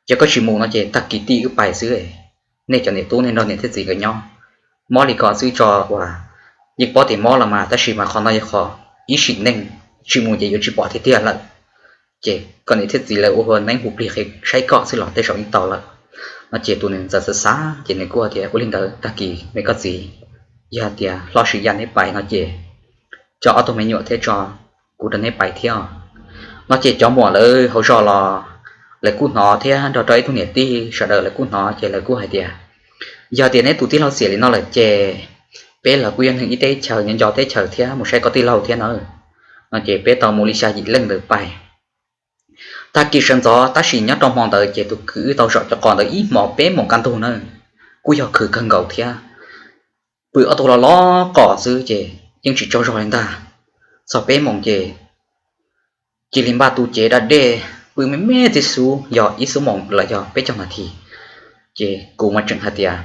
yog koj tsis mus no ces tag kis tij wb pais xwb. Nej cov niam tub nej nrog niam thiab txiv nkawd nyob, mob li ko xwb tso uas yeej paub tias mob los mas tab sis mas qhov no yog qhov ib sim neej, tsis mus ces yuav tsis pom tiag tiag lawm. Ces koj niam thiab txiv lawv ua ua neeb hu plig qhia saib koj xwb los tej zaum yeej tau lawm. No ces tus niam ntxawm xav xav ces nws kuj tias ua li ntawd tag kis me koj txiv, yog tias hlob Siv Yaj neb pais no ces tso ob tug me nyuam thiab tso kuv rau neb pais thiab. No ces cov muam lawv hauv zos los lawv kuj hnov thiab nrog rau ib tug niam tij sawv daws lawv kuj hnov ces lawv kuj hais tias yog tias neb tus tij laug xiam li no lawm ces peb los kuj yog neeg ib teb chaws nyob nco teb chaws thiab mus saib koj tij laug thiab na. No ces peb tau mus li xya yim leej ntawd pais. Tag kis sawv ntxov tab sis nyob rau hmo ntawd ces tus kwv wb tau zaum cov qos ntawd ib hmos peb moos kaj ntug na, kuj yog khwv kawg nkaus thiab. Pw ob tug los los qos xwb ces yeej tsis tsaug zog li ntag. Txog peb moos ces cia li npaj tu cev da dej pw me me tib xub yog ib xuab moos los yog peb caug nas this. Ces kuv mas tseem hais tias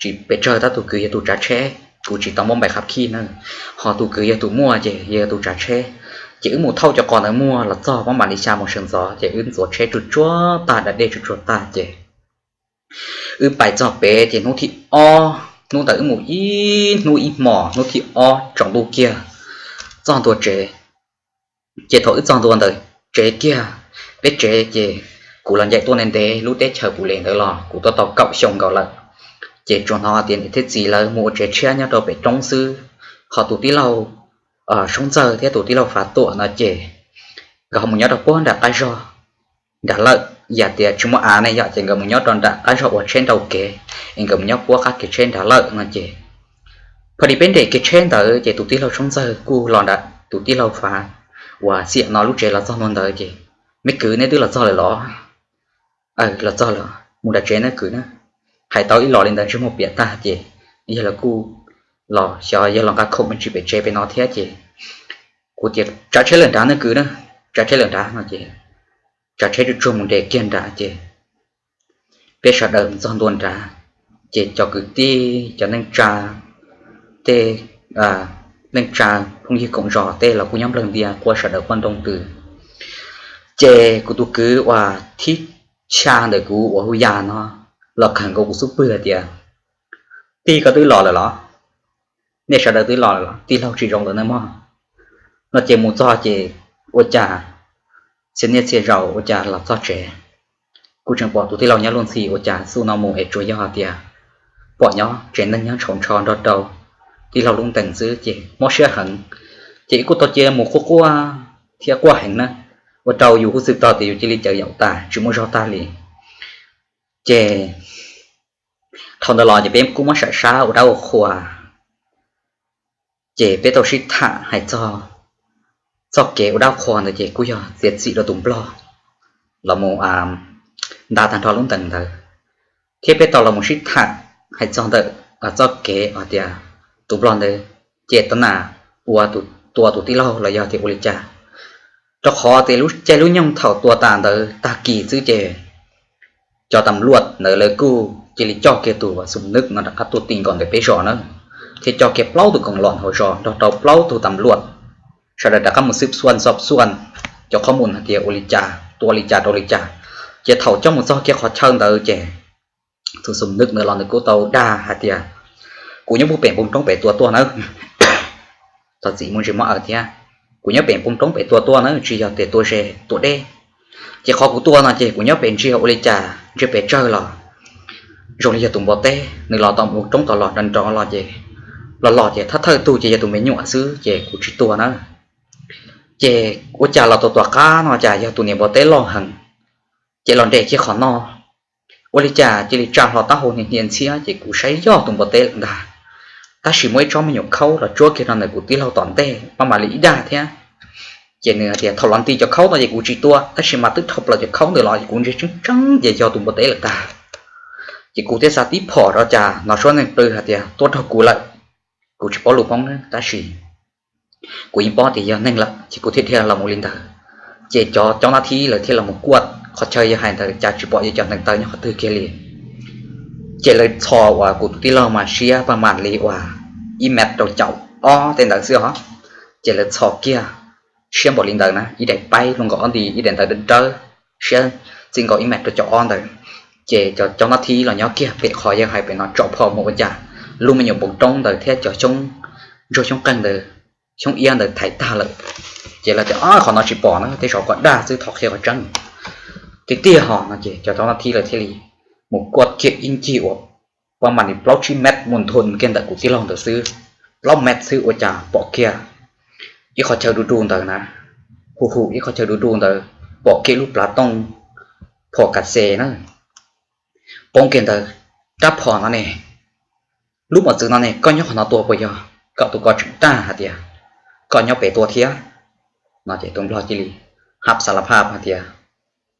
tsis pes tsawg tab tus kwv yog tus tsav tsheb, kuv tsis tau muab npais qhab khij na, ho tus kwv yog tus muaj ces yog tus tsav tsheb. Ces wb mus thauj cov qos ntawd muag los txog pab mam li xya moos sawv ntxov ces wb ntxuav tsheb tsuag tsuag tag, da dej tsuag tsuag tag ces wb pais txog pem ces hnub thib ob, hnub ntawd wb mus ib hnub ib hmos, hnub thib ob tsaus ntuj kiag txog ntua tsev. Ces thaum wb txog ntua ntawm tsev kiag, peb tsev ces kuv los ncaim tuaj ntev ntev lub teb chaws Pus Les ntawd los kuv tuaj tau kaum xyoo nkaus lawm. Ces tsuas hnov tias niam thiab txiv lawv mus ua tsev tshiab nyob rau pem roob xwb, ho tus tij laug Soob Ntxawg thiab tus tij laug Fav Tuam no ces nkawd ho mus nyob rau puag nram qab zog nram lawm, yam tias tsis muaj av ne yom, ces nkawd mus nyob rau nram qab zog ua tsheb nrau kev, es nkawd mus nyob puab qab kev tsheb nrad lawm no ces, pho dis peb nres kev tsheb ntawd ces tus tij laug Soob Ntxawg kuj los nram tus tij laug Fav uas xiam no lub tsev los txog ntua ntawd ces, me kwv neb twb los txog lawm los? Los txog lawm, mus nram tsev neb kwv na. Hais tau ib los li ntawd ntsej muag piam tag ces yawg los kuj los xyov yawg los nqa khoom me ntsis pem tsev pem no thiab ces kuv tias tsav tsheb lawm nrad neb kwv na, tsav tsheb lawm nrad no ces tsav tsheb tsuag tsuag mus nres kiag nrad ces peb sawv daws txog ntua nrad ces cov kwv tij cov neej tsa, tej neej tsa phooj ywg koom zos tej los kuj nyob nplawg ntias quaj sawv daws poj nroo twg. Ces kuv tus kwv uas thib xya ntawm kuv uas hu Yas no los khawm nkaus kuv xub pwg hais tias, tij koj twb los lawm los? Nej sawv daws twb los lawm los? Tij laug tsis zoo lawm nawb mog. No ces mus txog ces ua cas txhia niaj txhia zaus ua cas los txog tsev kuj tseem pom tus tij laug nyob luag ntxhi, ua cas xub no mus es tsuas yog tias pom nyob tsev neeg nyob tshauv ntsho nrog rau tij laug lub ntees xwb ces mob siab heev. Ces wb kuj tau cia mus quaj quaj thiab quaj heev na, ua rau yus hu xwm tog tias yus cia li cawv yaum tas tsis muaj zog tag li. Ces thaum ntawd los ces peb kuj muab sam sab ua dab ua qhua, ces peb tau sib tham hais txog txoj kev ua dab ua qhua ntawd ces kuj yog txiav txim rau tus nplog los mus nta tag nrho lub ntees ntawd, thiab peb tau los mus sib tham hais txog ntawm txoj kev hais tias tus nplog ntawd ces tab nam ua tua tus tij laug los yog tias ua li cas. Rau qhov tias lub caij lub nyoog thaum tua tas ntawd tag kis xwb ces cov tam luaj ntawd lawv kuj cia li coj kiag tus Xum Nwb no rov qab tuaj ti nkaus ntawm peb zos na, thiab coj kiag plaub tus koom los hauv zos nrog rau plaub tug tam luaj, sawv daws rov qab mus xwb xuaj xob xuaj cov qhob mus hais tias ua li cas tua li cas rau li cas. Ces thaum coj mus txog kiag qhov chaw ntawd ces tus Xum Nwb ntawd los nws kuj tau dag hais tias, kuv nyob puag pem npoo roob pem tua tuaj nawb, txim muaj ntsis mob aws thiab, kuv nyob pem npoo roob pem tua tuaj na, tsis yog tias tua ze tua deb. Ces qhov kuv tua no ces kuv nyob pem ntsia ua li cas ntsia pes tsawg los zoo li yog tus npua teb, nws los tom npoo roob tom los nrov nrov los ces los los ces thawj thawj tug ces yog tus me nyuam xwb ces kuv tsis tua na. Ces ua cas los tau tom qab no cas yog tus niam npua teb loj heev, ces los nres kiag qhov no, ua li cas cia li tsa hlo taub hau hnia hnia ntxhiab ces kuv saib yog tus npua teb lawm ntag. Tab sis muaj ib tsob me nyuam khaub los tsuab kiag rau ntawm kuv tij laug tom ntej, paj mam li ib dag thiab. Ces nws hais tias thaum los nti cov khaub no ces kuv tsis tua, tab sis mas twb dhau plaws cov khaub ntawd los kuv ntsia tseeb tseeb ces yog tus npua teb lawm ntag. Ces kuv thiaj xav tib phom rau cas hnov suab neeg qw hais tias tuaj raug kuv lawm. Kuv tsis paub lus Hmoob na tab sis kuv yeej paub tias yog neeg lawm ces kuv thiaj dhia los mus li ntawd. Ces cov caub nab thib lawv thiaj los mus kuaj qhov chaw yog hais ntawd cas tsis pom yog cov hneev taw nyob qhov twg kiag li. Ces lawv txhos uas kuv tus tij laug mas siab paj mam li uas ib mev rau caum ob tej ntawd xwb os. Ces lawv txhos kiag siab npaum li ntawd na, ib daim paib luaj nkaus ob nti, ib daim ntawv dawb dawb, siab txij nkaus ib mev rau caum ob ntawd. Ces cov caub nab thib los nyob kiag pem qhov yawg hais pem no tsom phom mus ua cas lub me nyuam npoo roob ntawd thiab cov xyoob ntsuag xyoob qeeg ntawd, xyoob iab ntawd thaiv tag lawm. Ces lawv tias qhov no tsis pom na, tej zaum koj dag xwb, thov qhia qhov tseeb. Tiag tiag ho no ces cov caub nab thib lawv thiaj li mus kuaj kiag ib ncig uas paj mam li plaub tsib mev mus nthua kiag ntawm kuv tij laug ntawd xwb, plaub mev xwb ua cas pom kiag ib qhov chaw du du ntawd na, hu hu ib qhov chaw du du ntawd pom kiag lub plav tooj phom kas xes na poob kiag ntawd. Rab phom no ne, lub mos txwv no ne, koj nyob qhov no tua puas yog? Kom tus ko tseem dag hais tias koj nyob pem tua thiab no ces tus nplog cia li hab xa la phaj hais tias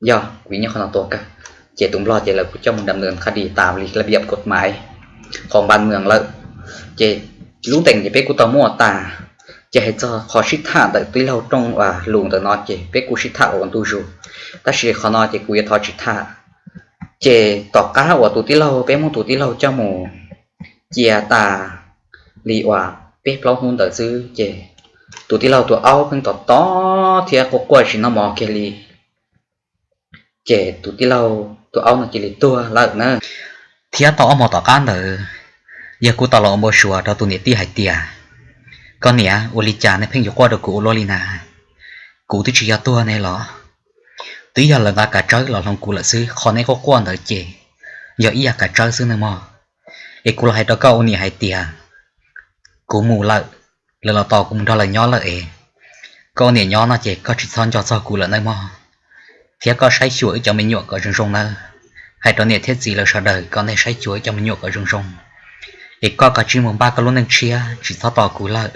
yog kuv nyob qhov no tua kawg. Ces tus nplog ces lawv kuj coj mus dam nws qha dis tas li lab yam kod mais qhov npab mws lawm. Ces lub ntees ces peb kuj tau muaj tas. Ces hais txog qhov sib tham ntawm tij laug rooj uas lus ntawm no ces peb kuj sib tham ua ntu zus, tab sis qhov no ces kuv yuav thov tsis tham. Ces tom qab uas tus tij laug, peb muab tus tij laug coj mus cia tas li uas peb plaub hnub ntawd xwb ces tus tij laug tus aub pheej tos tos thiab quaj quaj tsis noj mov kiag li. Ces tus tij laug tus aub no cia li tuag lawm na. Thiab tau ob hmo tom qab ntawd, yawg kuj tau los ua npau suav rau tus niam tij hais tias, koj niam, ua li cas nej pheej yuav quaj rau kuv ua luaj li na? Kuv twb tsis yog tuag ne los? Twb yog lawv nqa kav tsawb los hloov kuv lawm xwb, qhov nej quaj quaj ntawd ces yog ib yam kav tsawb xwb nawb mog. Es kuv los hais rau koj ua niam hais tias kuv mus lawm, lawv los tos kuv mus nrog lawv nyob lawm es koj ua niam nyob no ces koj tsis txhob nco txog kuv lawm nawb mog. Thiab koj saib xyuas wb cov me nyuam kom zoo zoo nawb. Hais rau niam thiab txiv lawv sawv daws kom nej saib xyuas wb cov me nyuam kom zoo zoo. Es koj kav tsij mus npaj koj lub neej tshiab, tsis txhob tos kuv lawm.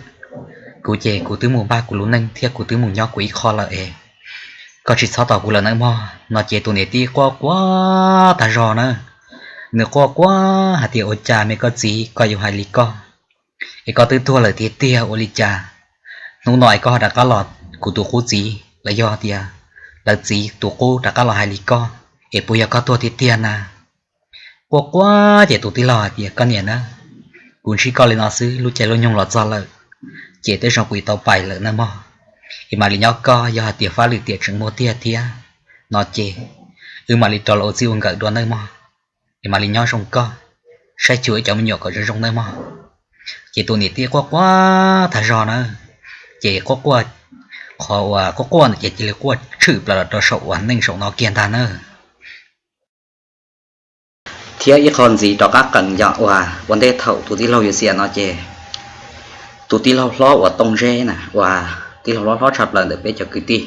Kuv ces kuv twb mus npaj kuv lub neej thiab kuv twb mus nyob kuv ib qho lawm es koj tsis txhob tos kuv lawm nawb mog. No ces tus niam tij quaj quaj tag zog na. Nws quaj quaj hais tias ua cas me koj txiv, koj yuav hais li koj? Es koj twb tuag lawm tiag tiag ua li cas hnub no es koj ho rov qab los, kuv tus qub txiv los yog tias lawv txiv tus qub rov qab los hais li koj, es puas yog koj tuag tiag tiag na? Quaj quaj ces tus tij laug hais tias koj niam na, kuv ntsib koj li no xwb, lub caij lub nyoog los txog lawm, ces tej zaum kuv yuav tau pais lawm nawb mog. Es mam li nyob koj, yog hais tias fab lwm tiam tseem muaj tiag thiab no ces wb mam li rov los ua txij ua nkawm dua nawb mog. Es mam li nyob zoo koj, saib xyuas wb cov me nyuam kom zoo zoo nawb mog. Ces tus niam tij quaj quaj tag zog na, ces quaj quaj, qhov uas quaj quaj ntawd ces cia li quaj tshwm plaws los rau saum uas neej saum no kiag ntag na. Thiab ib qho ntxiv rov qab qees yog uas ua ntej thaum tus tij laug yuav xiam no ces tus tij laug hlob uas Tooj Zeb na, uas tij laug hlob hlob tshaj plaws ntawm peb cov kwv tij,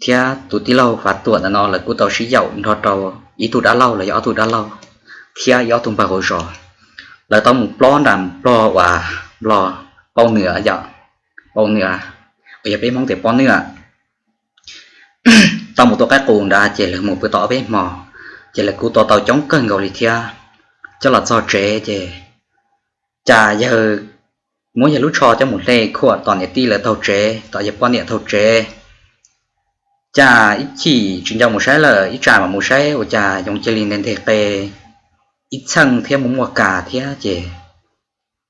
thiab tus tij laug Fav Tuam ntawm no lawv kuj tau sib yaum nrog rau ib tug dab laug los yog ob tug dab laug thiab ib ob tug npawg hauv zos. Lawv tau mus plob nram nplog uas nplog Pau Nws yom, Pau Nws, uas yog peb Hmoob tias Poj Nws. Tau mus tua qaib qus nrad ces lawv mus pw tau ob peb hmo, ces lawv kuj tua tau coob kawg nkaus li thiab. Coj los txog tsev ces cas yawg muab yawg lub tsho coj mus hle khuam tom niam tij lawv taug tsev, tom yawg poj niam taug tsev. cas ib chim tsis nco mus saib lawm, ib tsam mam mus saib ua cas yoov cia li ntev ntev qe ib txheej thiab mus muaj kas thiab ces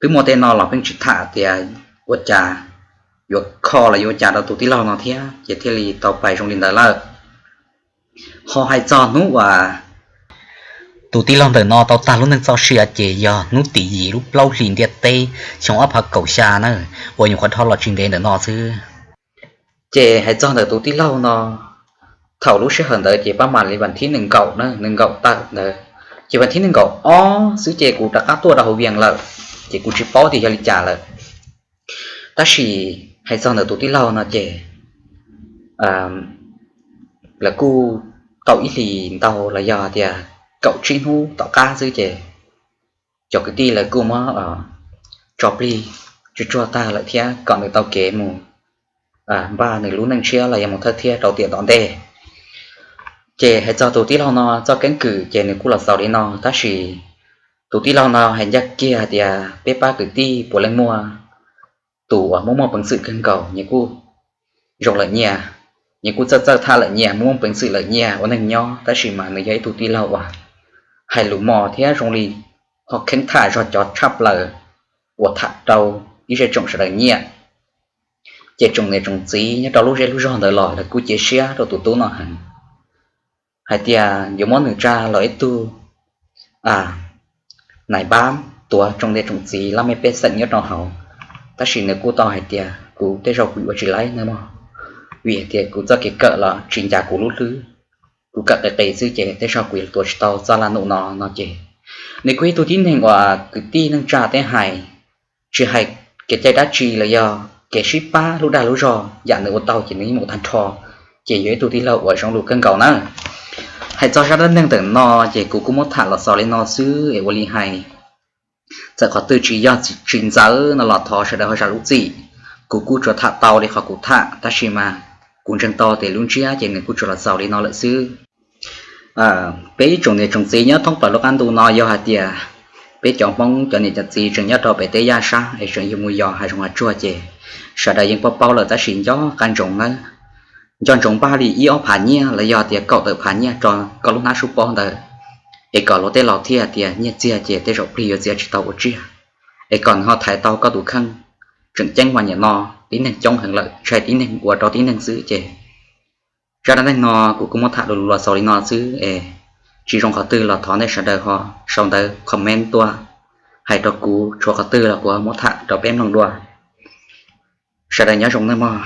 twb muaj tej no los pheej tsis tham tias ua cas yuav kho los yuav ua cas rau tus tij laug no thiab ces thiaj li tau pais zoo li ntawd lawm. Ho hais txog hnub uas tus tij laug ntawm no tau tag lub neej txoj sia ces yog hnub tim yim lub plaub hlis ntiaj teb xyoo ob phav kaum xya na, uas nyuam qhuav dhau los tsis ntev ntawm no xwb. Ces hais txog ntawm tus tij laug no, thaum lub sij hawm ntawd ces pab mam li vas thib nees nkaum na, nees nkaum tawm ntawd, ces vas thib nees nkaum ob xwb ces kuv rov qab tuaj rau hauv Vias lawm, ces kuv tsis paub tias yog li cas lawm. Tab sis hais txog ntawm tus tij laug no ces lawv kuj tau ib hlis ntau los yog tias kaum tsib hnub tom qab xwb ces cov kwv tij lawv kuj muab tso plig tsuag tsuag tag lawm thiab kom nws tau kev mus npaj nws lub neej tshiab los yog mus thawj thiab rau tiam tom ntej. Ces hais txog tus tij laug no txoj keeb kwm ces nws kuj los xaus li no, tab sis tus tij laug no hais ncaj kiag tias peb pab kwv tij puav leej muaj tus uas muaj muaj peev xwm kawg nkaus, nyias kuj zoo lawm nyias, nyias kuj txawj txawj tham lawm nyias, muaj muaj peev xwm lawm nyias ua neej nyob, tab sis mas nws yog ib tug tij laug uas hais lus mos thiab zoo li ho kheev tham zog cov tshaj plaws uas tham rau ib zej tsoom sawv daws nyiam. Ces tsoom niam tsoom txiv nyob rau lub zej lub zog ntawd los lawv kuj cia siab rau tus tub no heev, hais tias yuav muab nws tsa los ib tug nais npab tuav tsoom niam tsoom txiv laj mej pej xeem nyob rau hauv, tab sis nws kuj tau hais tias kuv tej zaum kuv yuav ua tsis laib nawb mog, vim hais tias kuv txoj kev kawm los tsis ncav kuv lub hlwb, kuv kawm qis qis xwb ces tej zaum kuv yuav tuav tsis tau txoj laj num no no ces nws kuj ib tug tib neeg uas kwv tij neej tsa tej hais, tsis hais kev cai dab tsi los yog kev sib pab lub dag lub zog yam nws ua tau ces nws yeej mus tag nrho, ces yog ib tug tij laug uas zoo lus kawg nkaus na. Hais txog zaj dab neeg ntawm no ces kuv kuj muab tham los xaus li no xwb es ua li hais, txawm qhov twg tsis yog tsis ntxaws no los thov sawv daws ho zam lub txim. Kuv kuj tsuas tham tau li qhov kuv tham tab sis mas kuv ntseeg tau tias lub ntsiab ces nws kuj tsuas los xaus li no lawm xwb. Peb ib tsoom niam tsoom txiv nyob thoob plaws lub qab ntuj no yog hais tias peb cov Hmoob cov niam cov txiv tseem nyob rau pem teb yaj sab es tseem yug mus yos hav zoov hav tsuag ces sawv daws yeej paub paub lawm tab sis nco qab ntsoov nawb, nco ntsoov npaj li ib ob phav nyiaj los yog tias kaum tawm phav nyiaj rau koj lub hnab sub pob ntawd, es kom luag tej laus thiaj tias nyiaj txiag ces tej zaum plig yuav txiav tsis tau ua tsiaj, es kom nws ho thaiv tau koj tus kheej. Tseem ceeb mas nim no tib neeg coob heev lawm, ntshai tib neeg ua rau tib neeg xwb ces zaj dab neeg no kuv kuj muab tham du lug los xaus li no xwb es tsis zoo qhov twg los thov nej sawv daws ho sau ntawv comment tuaj hais rau kuv, tshuav qhov twg los kuv muab tham rau peb mloog dua. Sawv daws nyob zoo nawb mog.